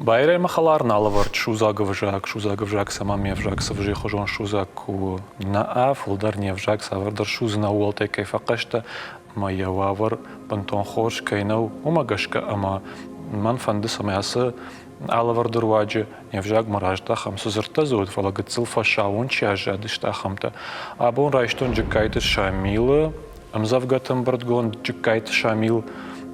Байрӕмы хӕлар нал ӕвӕрд судзаг ӕвзаг, судзаг ӕвзаг цӕмӕн ме взаг цывзыйы судзаг куы у, нӕ, фылдӕр не взаг цавӕрдӕр судзын ӕууӕлтӕй кӕй фӕхъӕстӕ ӕмӕ йӕ уавӕр бынтон хорз кӕй нӕу, уымӕ гӕсгӕ ӕмӕ мӕн фӕнды, цӕмӕй ацы алӕвӕрды руаджы не взагмӕ раздахӕм, цы дзырдтӕ дзы уыд, фӕлӕ гыццыл фӕсауон чи аззадысты, ахӕмтӕ. Абон райстон Джыккайты Шамилы ӕмдзӕвгӕты ӕмбырдгонд Джыккайты Шамил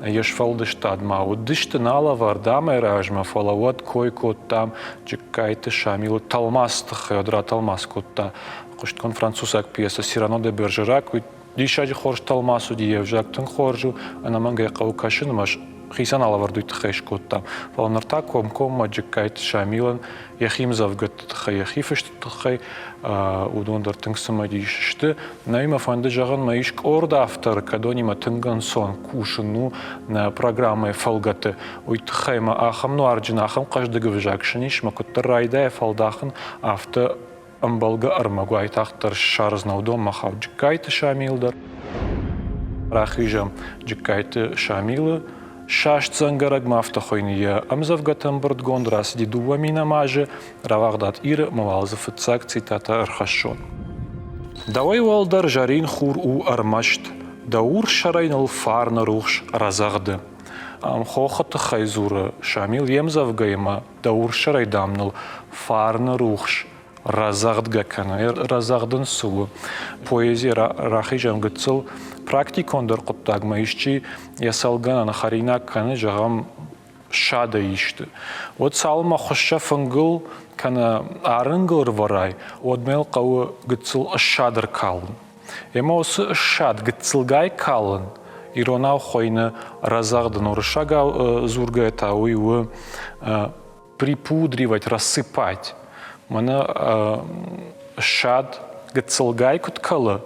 йе сфӕлдыстадмӕ уыдысты нал ӕвӕрд амӕй размӕ, фӕлӕ уӕд кой кодтам Джыккайты Шамилы тӕлмац тыххӕй, уӕд ратӕлмац кодта хъуыстгонд французаг пьесӕ «Сирано де Бержерак», уый диссаджы хорз тӕлмац уыди, йе взаг тынг хорз у, ӕнӕмӕнгӕй хъӕуы кӕсын ӕмӕ хицӕн алӕвӕрд уый тыххӕй скодтам. Фӕлӕ ныр та комкоммӕ Джыккайты Шамилӕн йӕхи мдзӕвгӕты тыххӕй, йӕхи фысты тыххӕй уыдон дӕр тынг цымыдис сты. Нӕ мӕ фӕнды зӕгъын, мӕ ис къорд авторы, кӕдонимӕ тынг ӕнцон кусын у нӕ программӕйы фӕлгӕты. Уый тыххӕй мӕ ахӕм нуарджын, ахӕм хъӕздыг ӕвзаг сын ис, мӕ куыддӕр райдайа фӕлдахын, афтӕ ӕмбӕлгӕ ӕрмӕг уайтагъддӕр ссардзынӕ уыдонмӕ хауд Джыккайты Шамил дӕр. Рахизӕм Джыккайты Шамилы саст дзӕнгӕрӕгмӕ афтӕ хуыйны йӕ ӕмдзӕвгӕты ӕмбырдгонд рацыди 2000 азы рауагъдад Иры ӕмӕ уал дзы фыццаг цитатӕ ӕрхӕссон. Дӕуӕй уӕлдӕр зӕрин хур у ӕрмӕст, дӕ урс сӕрӕй ныл фарны рухс рӕдзӕгъды. Ам хохы тыххӕй дзуры Шамил йе мдзӕвгӕимӕ, дӕ урс сӕрӕй дам ныл фарны рухс рӕдзӕгъдгӕ кӕны. Рӕдзӕгъдын цы у? Поэзи рахизӕм гыццыл практикондӕр хъуыддагмӕ исчи йӕ цӕлгӕнӕны хӕринаг кӕны, зӕгъӕм, ссадӕй исты. Уӕд цалынмӕ хуысса фынгыл кӕнӕ арынгыл ӕрвӕрай, уӕдмӕ йыл хъӕуы гыццыл ссад ӕркалын. Ӕмӕ уыцы ссад гыццылгай калын иронау хуыйны рӕдзӕгъдын, уырыссагау дзургӕйӕ та уый у припудривать, рассыпать. Мӕнӕ ссад гыццылгай куыд кӕлы,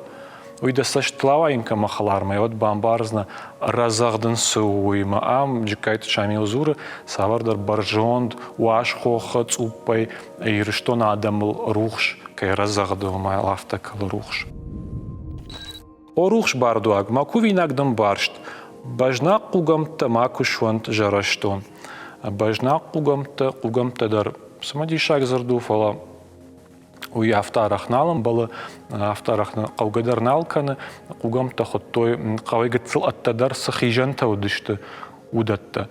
уый дӕ цӕст лауайын кӕмӕ хӕлармӕ, уӕд бамбардзынӕ, рӕдзӕгъдын цы у, уый. Ам Джыккайты Шамил дзуры, цавӕрдӕр бӕрзонд, уаз хохы цъуппӕй Ирыстоны адӕмыл рухс кӕй рӕдзӕгъды, ома афтӕ кӕлы рухс. О рухс бардуаг, мӕ кувинаг дын барст, бӕзнаг хъугӕмттӕ макуы суӕнт зӕрӕстон. Бӕзнаг хъугӕмттӕ, хъугӕмттӕ дӕр цымыдисаг дзырд у, фӕлӕ уый афтӕ арӕх нал ӕмбӕлы, афтӕ арӕх хъӕугӕ дӕр нал кӕны. Хъугӕмттӕ хуыдтой, хъӕуӕй гыццыл ӕддӕдӕр цы хизӕнтӕ уыдысты, уыдӕттӕ.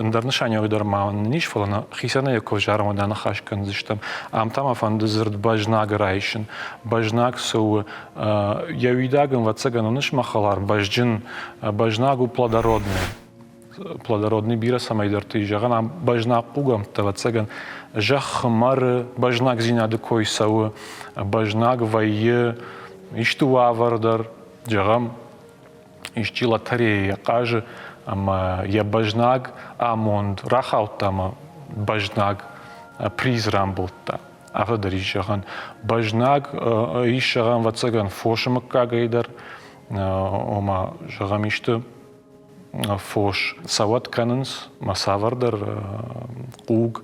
Ӕндӕр нысаниуӕг дӕр ма нын ис, фӕлӕ нӕ хицӕнӕй куы ӕвзарӕм, уӕд аныхас кӕндзыстӕм. Ам та мӕ фӕнды дзырд бӕзнаг райсын. Бӕзнаг цы у? Йӕ уидаг, ӕвӕццӕгӕн, уыныс, мӕ хӕлар, бӕзджын. Бӕзнаг у плодородный. Плодородный бирӕ цӕмӕйдӕрты ис. Зӕгъӕн, ам бӕзнаг хъугӕмттӕ, ӕвӕццӕгӕн, зӕххы мӕры бӕзнагдзинады кой цӕуы, бӕзнаг вӕййы исты уавӕр дӕр, зӕгъӕм, исчи лотерейӕйӕ хъазы ӕмӕ йӕ бӕзнаг амонд рахаудта ӕмӕ бӕзнаг приз рамбылдта. Афтӕ дӕр ис зӕгъӕн. Бӕзнаг ис зӕгъӕн, ӕвӕццӕгӕн, фосы мыггагӕй дӕр, ома, зӕгъӕм, исты фос цӕуӕт кӕнынц ӕмӕ цавӕрдӕр хъуг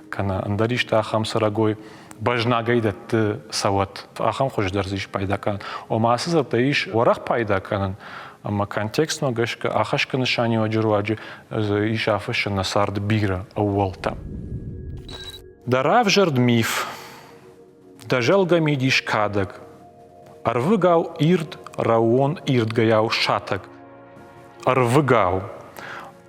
кӕнӕ ӕндӕр исты ахӕм цӕрӕгой бӕзнагӕй дӕтты цӕуӕт. Ахӕм хуыз дӕр дзы ис пайда кӕнын. Ома ацы дзырдтӕ ис уӕрӕх пайда кӕнын ӕмӕ контекстмӕ гӕсгӕ ахӕсгӕ нысаниуӕджы руаджы ис афыссын нӕ царды бирӕ ӕууӕлтӕ. Дӕ равзӕрд миф, дӕ зӕлгӕ мидис кадӕг, ӕрвыгау ирд, рӕууон ирдгӕйау сатӕг. Ӕрвыгау.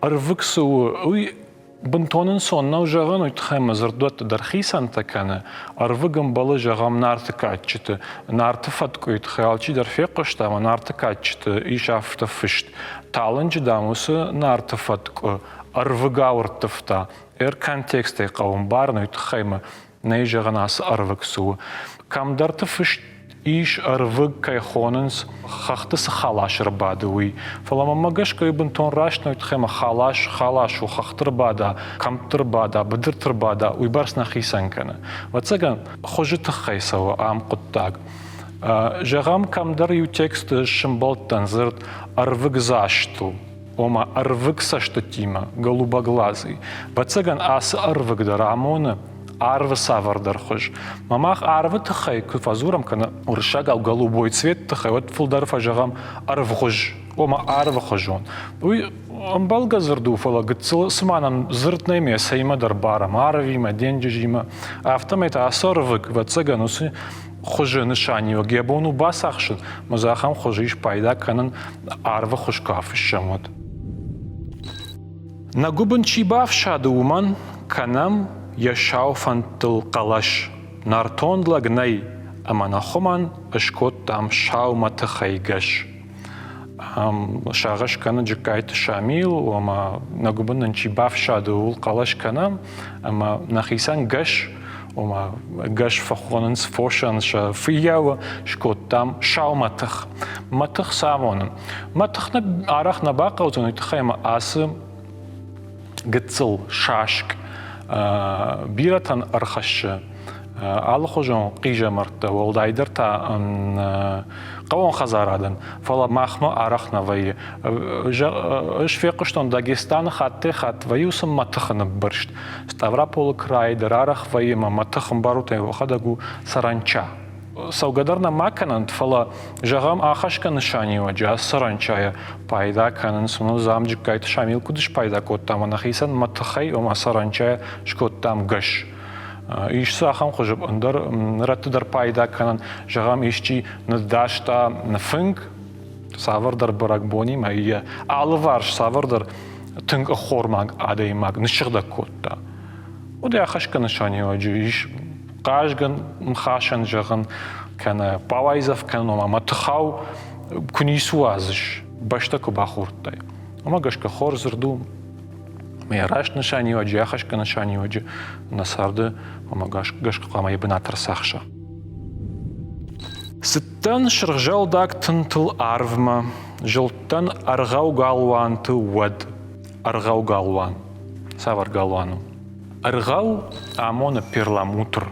Ӕрвыг цы у, уый Бынтон ӕнцон нӕу зӕгъӕн, уый тыххӕй ӕмӕ дзырдуӕтты дӕр хицӕнтӕ кӕны. Ӕрвыг ӕмбӕлы, зӕгъӕм, Нарты кадджыты. Нарты фӕткъуыйы тыххӕй алчидӕр фехъуыста ӕмӕ Нарты кадджыты ис афтӕ фыст. Талынджы, дам, уыцы Нарты фӕткъуы ӕрвыгау ӕрттывта. Ӕрконтекстӕй хъӕуы ӕмбарын, уый тыххӕй ӕмӕ нӕй зӕгъӕн ацы ӕрвыг цы у. Кӕмдӕрты фыст ис ӕрвыг, кӕй хонынц, хӕхты цы халас ӕрбады, уый. Фӕлӕ мӕнмӕ гӕсгӕ уый бынтон раст нӕу, тыххӕй ӕмӕ халас халас у, хӕхты рбада, кӕмтты рбада, быдырты рбада, уый бӕрц нӕ хицӕн кӕны. Ӕвӕццӕгӕн, хуызы тыххӕй цӕуы ам хъуыддаг. Зӕгъӕм, кӕмдӕр иу тексты сымбӕлдтӕн дзырд ӕрвыгдзаст у. ома ӕрвыг цӕстытимӕ, голубоглазый. Ӕвӕццӕгӕн, ацы ӕрвыг дӕр амоны арвы цавӕрдӕр хуыз. Ма мах арвы тыххӕй куы фӕдзурӕм кӕнӕ уырыссагау голубой цвет тыххӕй, уӕд фылдӕр фӕзӕгъӕм ӕрвгъуыз, ома арвы хуызон. Уый Ӕмбӕлгӕ дзырд у, фӕлӕ гыццыл цыма нӕм дзырд нӕй ме цӕимӕ дӕр барӕм, арвимӕ, денджызимӕ. Афтӕмӕй та ацы ӕрвыг, ӕвӕццӕгӕн, уыцы хуызы нысаниуӕг йӕ бон у бацахсын, ӕмӕ дзы ахӕм хуызы ис пайда кӕнын арвы хуыз куы афыссӕм, уӕд. Нӕ гуыбын чи бафсады, уымӕн кӕнӕм йӕ сау фӕндтыл хъӕлӕс. Нӕртон лӕг нӕй, ӕмӕ нӕ хуымӕн ыскодтам сау мӕтыхӕй гӕс. Сагъӕс кӕны Джыккайты Шамил, ома нӕ гуыбын нын чи бафсады, ууыл хъӕлӕс кӕнӕм, ӕмӕ нӕхицӕн гӕс, ома гӕс фӕхонынц фосӕн сӕ фыййауы, скодтам сау мӕтых. Мӕтых цы амоны? Мӕтых нӕ арӕх нӕ бахъӕудзӕн, уый тыххӕй ӕмӕ ацы гыццыл саск бирӕтӕн ӕрхӕссы алыхуызон хъизӕмӕрттӕ, уӕлдайдӕр та хъӕуон хӕдзарадӕн, фӕлӕ махмӕ арӕх нӕ вӕййы. Ӕз фехъуыстон, Дагестаны хаттӕй-хатт вӕййы уыцы мӕтыхы ныббырст. Ставраполы крайы дӕр арӕх вӕййы ӕмӕ мӕтых ӕмбарут ӕй уӕхӕдӕг у саранча. Цӕугӕ дӕр нӕ ма кӕнӕнт, фӕлӕ, зӕгъӕм, ахӕсгӕ нысаниуӕджы ацы саранчайӕ пайда кӕнынц, ну, Замджыккайты Шамил куыд спайда кодта ӕмӕ нӕхицӕн мӕтыхӕй, ома саранчайӕ скодтам гӕс. Ис дзы ахӕм хуызы ӕндӕр рӕтты дӕр пайда кӕнӕн, зӕгъӕм, исчи ныддаста фынг цавӕрдӕр бӕрӕгбонимӕ йӕ алыварс цавӕрдӕр тынг ӕххормаг адӕймаг ныссыгъдӕг кодта. Уӕд йӕ ахӕсгӕ нысаниуӕджы ис хъазгӕ ныхасӕн зӕгъын, кӕнӕ бауайдзӕф кӕнын, ома мӕ тыхау куы ницы уадзыс, бӕстӕ куы бахордтай. Уымӕ гӕсгӕ хорз дзырд у мӕ раст нысаниуӕджы, ахӕсгӕ нысаниуӕджы нӕ царды, уымӕ гӕсгӕ хъуамӕ йӕ бынат ӕрцахса. Цыдтӕн сырхзӕлдаг тынтыл арвмӕ, зылдтӕн ӕргъӕу галуанты уӕд. Ӕргъӕу галуан. Цавӕр галуан у? Ӕргъӕу амоны перламутр.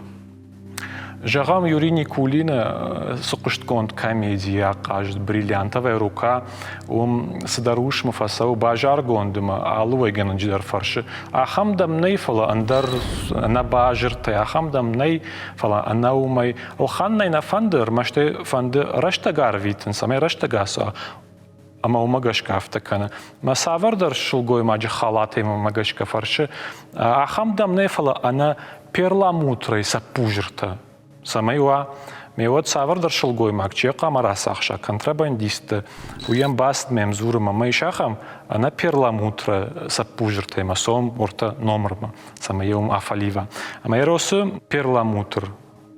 Зӕгъӕм, Юрий Никулины цы хъуыстгонд комедийы ахъазыд «Бриллиантовая рука», уым цыдӕр уысмы фӕцӕуы базаргонд ӕмӕ алы уӕйгӕнӕджы дӕр фӕрсы, ахӕм дӕм нӕй, фӕлӕ ӕндӕр ӕнӕ базыртӕй, ахӕм дӕм нӕй, фӕлӕ ӕнӕ уымӕй. Ӕлхӕнын ӕй нӕ фӕнды, ӕрмӕст ӕй фӕнды рӕстӕг арвитын, цӕмӕй рӕстӕг ацӕуа. Ӕмӕ уымӕ гӕсгӕ афтӕ кӕны. Мӕ цавӕрдӕр сылгоймаджы халатӕй мӕмӕ гӕсгӕ фӕрсы, ахӕм дӕм нӕй, фӕлӕ ӕнӕ перламутрӕй цӕппузыртӕ. Цӕмӕй уа, ме уӕд цавӕрдӕр сылгоймаг чи хъуамӕ рацахса контрабандистты, уый йӕм бацыд мӕм дзуры, мӕ ис ахӕм ӕнӕ перламутрӕ цӕппузыртӕй мӕ сом уыртӕ номырмӕ, цӕмӕй йӕ уым афӕлива. Ӕмӕ Эросы перламутр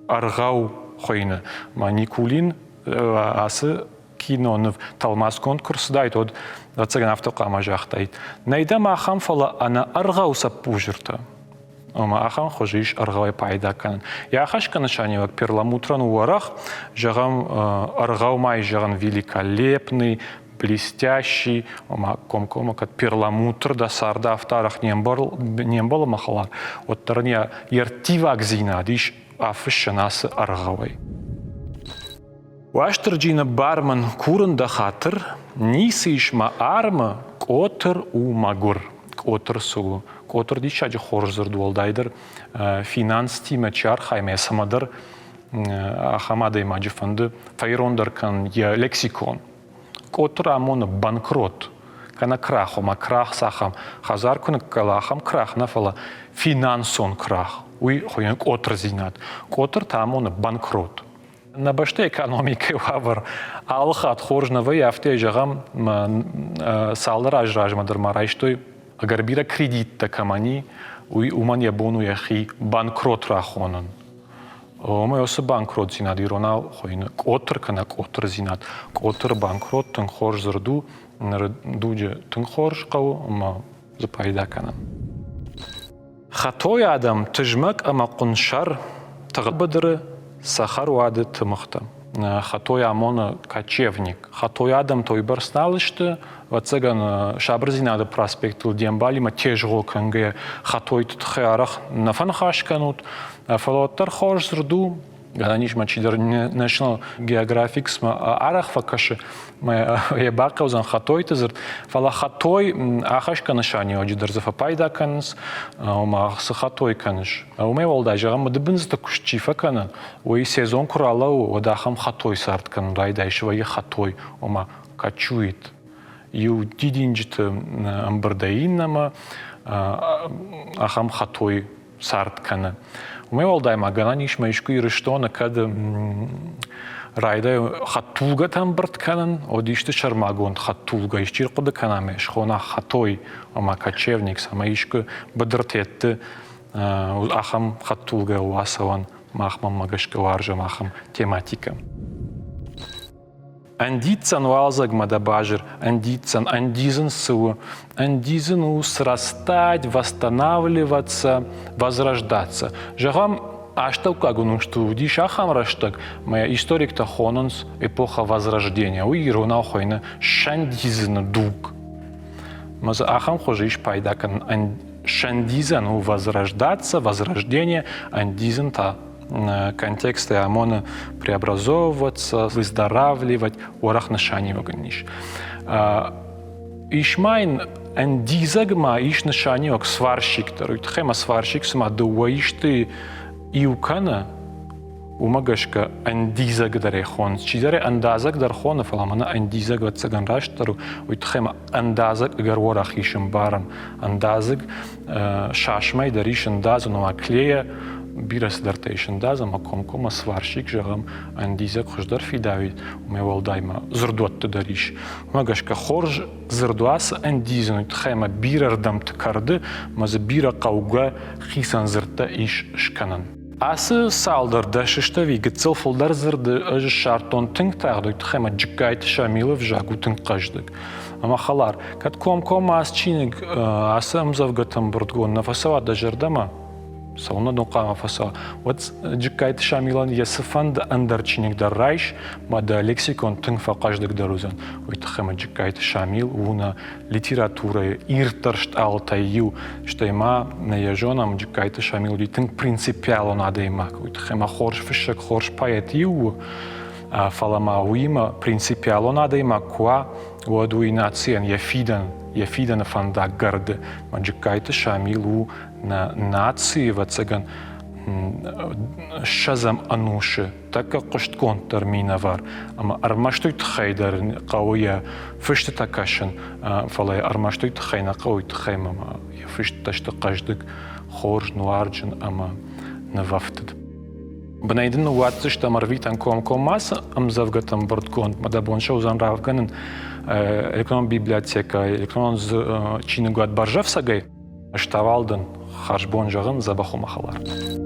ӕргъӕу хуыйны. Мӕ Никулин ацы киноныв тӕлмацгонд куы рцыдаид, уӕд, ӕвӕццӕгӕн, афтӕ хъуамӕ загътаид. Нӕй дӕм ахӕм, фӕлӕ ӕнӕ ӕргъӕу цӕппузыртӕ. Ома ахӕм хуызы ис ӕргъӕуӕй пайда кӕнын. Йӕ ахӕсгӕ нысаниуӕг перламутрӕн у уӕрӕх, зӕгъӕм, ӕргъӕу ма ис, зӕгъӕн, великолепный, блестящий, ома комкоммӕ кӕд перламутр дӕ царды афтӕ арӕх не мбӕлы мӕ хӕлар, уӕддӕр ын йӕ ӕрттивагдзинад ис афыссӕн ацы ӕргъӕуӕй. Уастырджи, ныббар мын, курын дӕ хатыр, ницы ис мӕ армы, къотыр у мӕгуыр. Къотыр цы у? Къотыр диссаджы хорз дзырд уӕлдайдӕр финанстимӕ чи архайы ӕмӕ цӕмӕдӕр ахӕм адӕймаджы фӕнды фӕирондӕр кӕнын йӕ лексикон. Къотыр амоны банкрот, кӕнӕ крах, ома крах цахӕм хӕдзар куы ныккӕла, ахӕм крах нӕ, фӕлӕ финансон крах. Уый хуыйны къотырдзинад. Къотыр та амоны банкрот. Нӕ бӕстӕйы экономикӕйы уавӕр алы хатт хорз нӕ вӕййы, афтӕ зӕгъӕм, цалдӕр азы размӕ дӕр ма райстой ӕгӕр бирӕ кредиттӕ кӕмӕн и, уый уымӕн йӕ бон у йӕхи банкрот рахонын. Уымӕй уыцы банкротдзинад иронау хуыйны къотыр кӕнӕ къотырдзинад. Къотыр банкрот тынг хорз дзырд у, ныры дуджы тынг хорз хъӕуы ӕмӕ дзы пайда кӕнӕм. Хӕтой адӕм тызмӕг ӕмӕ хъуынсӕр тыгъд быдыры цӕхӕр уады тымыгътӕ. Хӕтой амоны кочевник. Хӕтой адӕмтӕ уыйбӕрц нал сты, ӕвӕццӕгӕн, Сабырдзинады проспектыл де мбалимӕ тезгъо кӕнгӕйӕ хӕтойты тыххӕй арӕх нӕ фӕныхас кӕнут, фӕлӕ уӕддӕр хорз дзырд у, гӕнӕн ис ма чидӕр National Geographic-мӕ арӕх фӕкӕсы, йӕ бахъӕудзӕн хӕтойты дзырд, фӕлӕ хӕтой ахӕсгӕ нысаниуӕджы дӕр дзы фӕпайда кӕнынц, ома цы хӕтой кӕныс. Уымӕй уӕлдай, зӕгъӕм, мыдыбындзыты куыст чи фӕкӕны, уый сезон куы ралӕууы, уӕд ахӕм хӕтой цард кӕнын райдайы, свӕййы хӕтой, ома кочует. Иу дидинджыты ӕмбырдӕй иннӕмӕ ахӕм хӕтой цард кӕны. Уымӕй уӕлдай ма гӕнӕн ис мӕ искуы Ирыстоны кӕд райдайы хӕдтулгӕтӕ ӕмбырд кӕнын, уӕд исты сӕрмагонд хӕдтулгӕ исчи ӕрхъуыды кӕна ӕмӕ схона хӕтой, ома кочевник, цӕмӕй искуы быдыртӕтты ахӕм хӕдтулгӕйыл ацӕуӕн, мах мӕнмӕ гӕсгӕ уарзӕм ахӕм тематикӕ. Ӕндидздзӕн уалдзӕгмӕ дӕ базыр, ӕндидздзӕн, ӕндидзын цы у? Ӕндидзын у срастать, восстанавливаться, возрождаться. Зӕгъӕм, астӕуккаг ӕнусты уыдис ахӕм рӕстӕг, мӕ историктӕ хонынц эпоха Возрождения, уый иронау хуыйны сӕндидзыны дуг. Мӕ дзы ахӕм хуызы ис пайда кӕнын. Сӕндидзӕн у возрождаться, возрождение, ӕндидзын та контексты амоны преобразовываться, выздоравливать, уӕрӕх нысаниуӕг ын ис. Ис ма йын ӕндидзӕг ма ис нысаниуӕг сварщик дӕр. Уый тыххӕй ма сварщик цыма дыууӕ исты иу кӕны, уымӕ гӕсгӕ ӕндидзӕг дӕр ӕй хонынц. Чидӕр ӕй ӕндадзӕг дӕр хоны, фӕлӕ мӕнӕ ӕндидзӕг ӕвӕццӕгӕн растдӕр у, уый тыххӕй ма ӕндадзӕг ӕгӕр уӕрӕх ис ӕмбарӕн. Ӕндадзыг сасмӕй дӕр ис ӕндадзын, ома клейӕ бирӕ цыдӕртӕ ис ӕндадз ӕмӕ комкоммӕ сварщик, зӕгъӕм, ӕндидзӕг хуыздӕр фидауид, уымӕй уӕлдай ма дзырдуӕтты дӕр ис. Уымӕ гӕсгӕ хорз дзырдуацы ӕндидзын уый тыххӕй ӕмӕ бирӕ рдӕмты кӕрды ӕмӕ дзы бирӕ хъӕугӕ хицӕн дзырдтӕ ис скӕнӕн. Ацы цалдӕр дӕсысты ӕви гыццыл фылдӕр дзырды ӕз ссардтон тынг тагъд, уый тыххӕй ӕмӕ Джыккайты Шамилы взаг у тынг хъӕздыг. Ӕмӕ хӕлар, кӕд комкоммӕ ацы чиныг ацы ӕмдзӕвгӕты ӕмбырдгонд нӕ фӕцӕуа дӕ зӕрдӕмӕ, цӕуылнӕ дын хъуамӕ фӕцӕуа, уӕд Джыккайты Шамилӕн йӕ цыфӕнды ӕндӕр чиныг дӕр райс, мӕ дӕ лексикон тынг фӕхъӕздыгдӕр уыдзӕн. Уый тыххӕй ӕмӕ Джыккайты Шамил у нӕ литературӕйы ирддӕр стъалытӕй иу, стӕй ма нӕ йӕ зонӕм, Джыккайты Шамил уыди тынг принципиалон адӕймаг, уый тыххӕй ма хорз фыссӕг, хорз поэт иу у, фӕлӕ ма уыимӕ принципиалон адӕймаг куы уа, уӕд уый нацийӕн йӕ фидӕн, йӕ фидӕны фӕндаг гӕрды. Джыккайты Шамил у нӕ нацийы, ӕвӕццӕгӕн, ссӕдзӕм ӕнусы тӕккӕ хъуыстгонддӕр минӕвар. Ӕмӕ ӕрмӕст уый тыххӕй дӕр хъӕуы йӕ фыстытӕ кӕсын, фӕлӕ ӕрмӕст уый тыххӕй нӕ хъӕуы, уый тыххӕй ма йӕ фыстытӕ сты хъӕздыг, хорз, нуарджын ӕмӕ нывӕфтыд. Бынӕй дын ныууадздзыстӕм ӕрвитӕн комкоммӕ цы ӕмдзӕвгӕты ӕмбырдгонд мӕ дӕ бон сӕудзӕн равгӕнын электронон библиотекӕ, электронон чиныгуат бӕрзӕфцӕгӕй. Ӕз та уал дын хӕрзбон зӕгъын, дзӕбӕх у мӕ хӕлар.